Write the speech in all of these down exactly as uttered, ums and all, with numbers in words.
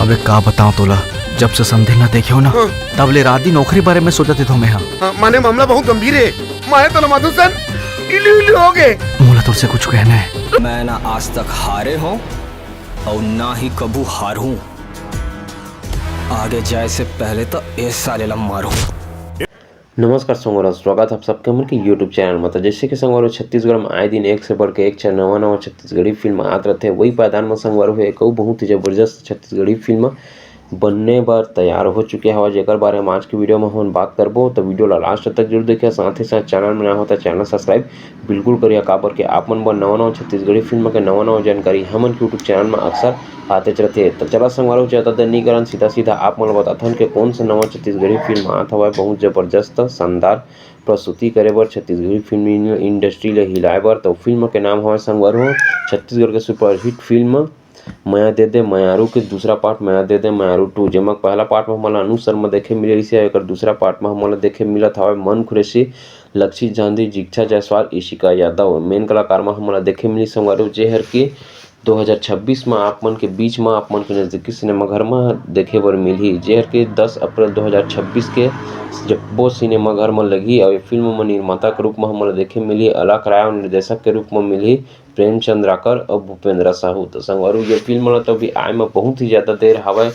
अबे का बताओ तोला, जब से समधिन ला देखे हो ना, हाँ। तब ले रात दिन ओखरे बारे में सोचत हो मैं। हाँ। हाँ, माने मामला बहुत गंभीर है। माने तो मधुसन इलू इलू हो गए। मोला तुरसे कुछ कहना है। मैं ना आज तक हारे हूँ और ना ही कभू हारूं। आगे जाए से पहले तो ए साले ला मारूं। नमस्कार संगवारी, स्वागत है आप सबके हमन के YouTube चैनल में। तो जैसे कि संगवारी, छत्तीसगढ़ में आए दिन एक से बढ़ के एक छ-, नवा नवा छत्तीसगढ़ी फिल्म आत रहते। वही पायदान में संगवारी, एक अउ बहुत ही जबरदस्त छत्तीसगढ़ी फिल्म बनने बर तैयार हो चुके हवा, जेकर बारे में आज की वीडियो में हम बात करबो। तो वीडियो ला लास्ट तक जरूर देखिए, साथ ही साथ चैनल में नया हो तो चैनल सब्सक्राइब बिल्कुल करिए, काबर के आप मन बर नवा नवा छत्तीसगढ़ी फिल्म के नवा नवा जानकारी हमन के YouTube चैनल में अक्सर आतेच रथे। तो चला संगवारी, ज्यादा देर नहीं करन, सीधा सीधा आप मन ला बताथन के कौन सा नवा छत्तीसगढ़ी फिल्म आत हवय, बहुत जबरदस्त शानदार प्रस्तुति करे बर, छत्तीसगढ़ी फिल्म इंडस्ट्री ले हिलाए बर। तो फिल्म के नाम हवय संगवारी, छत्तीसगढ़ के सुपरहिट फिल्म मया दे दे मयारू के दूसरा पार्ट, मया दे दे मयारू टू, जेमा पहला पार्ट में हमन ला अनु शर्मा देखे मिले रहिसे, एकर दूसरा पार्ट में हमन ला देखे मिलत हवय मन खुरेशी, लक्षित झांझी, जिगछा जायसवाल, इशिका यादव। मेन कलाकार में हमन ला देखे मिली संगवारी, जे हर के दो हज़ार छब्बीस में आप मन के बीच में आप मन के नजदीकी सिनेमाघर में देखे बर मिलही, जे हर के दस अप्रैल दो हज़ार छब्बीस के जब्बो सिनेमाघर में लगही। और ये फिल्म में निर्माता के रूप में हमन ला देखे मिलही अलख राय और निर्देशक के रूप में मिलही प्रेम चंद्राकर और भूपेंद्र साहू। तो संगवारी, ये फिल्म ला तो अभी आए में बहुत ही ज्यादा देर हवय।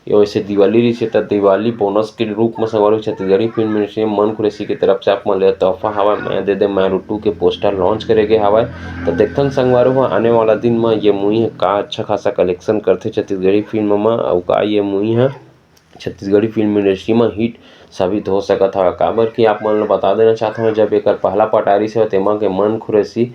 ये वैसे दिवाली रहिसे, त दिवाली बोनस के रूप में संगवारी, छत्तीसगढ़ी फिल्म इंडस्ट्री में मन खुरेशी की तरफ से आप मन ले तोहफा हवय, मया दे दे मयारू टू के पोस्टर लॉन्च करे गे हवय। तो देखथन संगवारी हो, आने वाला दिन में ये मूवी ह का अच्छा खासा कलेक्शन करथे छत्तीसगढ़ी फिल्म में, अउ का ये मूवी ह छत्तीसगढ़ी फिल्म इंडस्ट्री में हिट साबित हो सकत हवय। काबर कि आप मन ल बता देना चाहत हवं, जब एकर पहला पार्ट आ रहिस हवय, तेमा के मन खुरेशी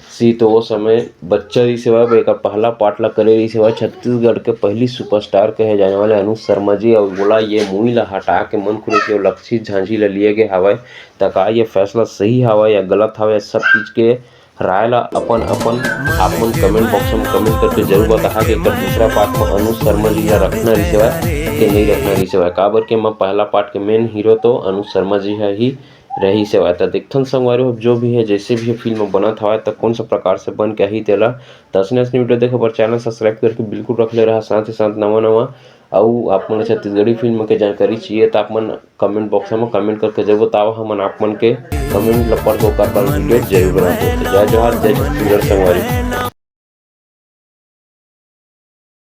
सी तो ओ समय बच्चा रहिस हवय, एकर पहला पार्ट ला करे रहिस हवय छत्तीसगढ़ के पहली सुपरस्टार कहे जाने वाले अनु शर्मा जी, अउ ओला ये मूवी ला हटा के मन खुरेशी अउ लक्षित झांझी ला लिए गे हवय। त का ये फैसला सही हवय या गलत हवय, सब चीज के राय ला अपन अपन आप मन कमेंट बॉक्स में कमेंट करके जरूर बताहा कि एकर दूसरा पार्ट में अनु शर्मा जी ला रखना रहिस हवय कि नहीं रखना रहिस हवय, काबर के एमा पहला पार्ट के मेन हीरो तो अनु शर्मा जी ह ही रहिस हवय। त देखथन संगवारी हो, जो भी है, जैसे भी है फिल्म बनत हवय, त कौन सा प्रकार से बन के आही तेला। त असने असने वीडियो देखे बर चैनल सब्सक्राइब करके बिल्कुल रख ले रहा, साथ ही साथ नवा नवा अउ आप मन ला छत्तीसगढ़ी फिल्म के जानकारी चाहिए, त आप मन कमेंट बॉक्स में कमेंट करके जरूर बताओ, हमन आप मन के कमेंट ला पढ़ के ओकर पर वीडियो जरूर बनाबो। त जय जोहार, जय छत्तीसगढ़ संगवारी।